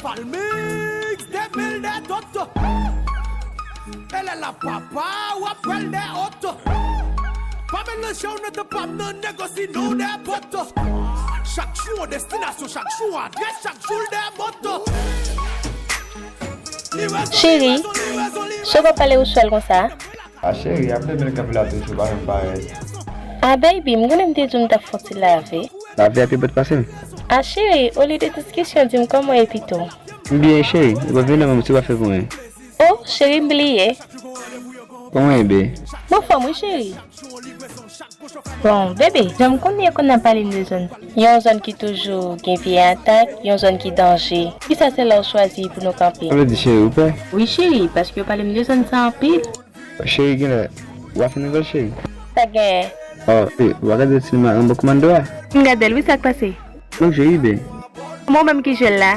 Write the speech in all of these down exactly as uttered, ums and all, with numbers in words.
Palmix, de mil de toto. E lè la papa, w ap pral de oto. Pa melanje w nan tan pa m nan negosi non de poto. Chak jou yon destinasyon, chak jou yon adrès, chak jou l de moto. Li rezon, li Cheri, rezon, li rezon, li sa w ap pale ou swèl konsa? A cheri, ap leve l kanpe la toujou, pa menm parèt. A baby, m konnen m te di w m t ap fè yon ti lave. Lave a pi bèt pase m. A cheri, olye de diskisyon, di m kòman w ye pito. M byen cheri, e pa vin nan men m si w pa fè pou mwen. O, cheri, m bliye. Kòman w ye, be? M anfòm wi, cheri. Bon, bebe, jan m konn ye konn ap pale m de zòn. Yon zòn ki toujou gen vye atak, yon zòn ki danje. Kisa se la w chwazi pou nou kanpe? Sa vle di cheri, ou pè? Wi, cheri, paske yo pale m de zòn sa anpil. Cheri, genlè, w a fin revòl, cheri. Sa genyen? O, e, w a gade sinema Rambo Commando a? M gade l, wi, sa k pase? Non, cheri, be. Mwen menm ki jwe l la.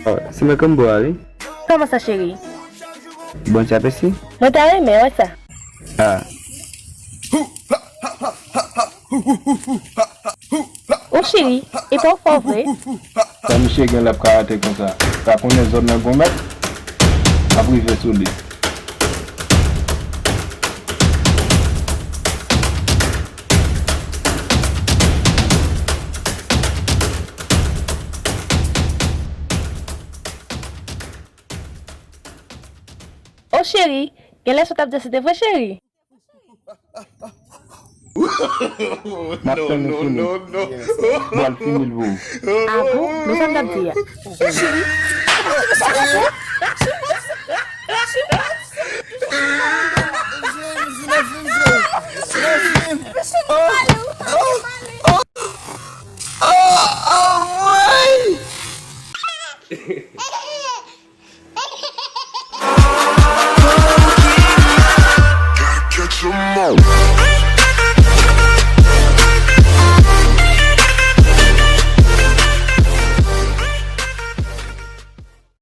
O, se mwen Rambo a, wi. Kòman sa, cheri? Bon ti apesi. Mwen ta renmen wè sa. A. O cheri, e pa w fò vre? Sa misye gen l ap karate konsa? Sa konnen zòn nan gon mèt, ap rive sou li. O cheri, genlè sa w t ap di a se te vre, cheri? M ap tann ou fini. Bon, al fini l pou ou. A bon? Men sa m t ap di a.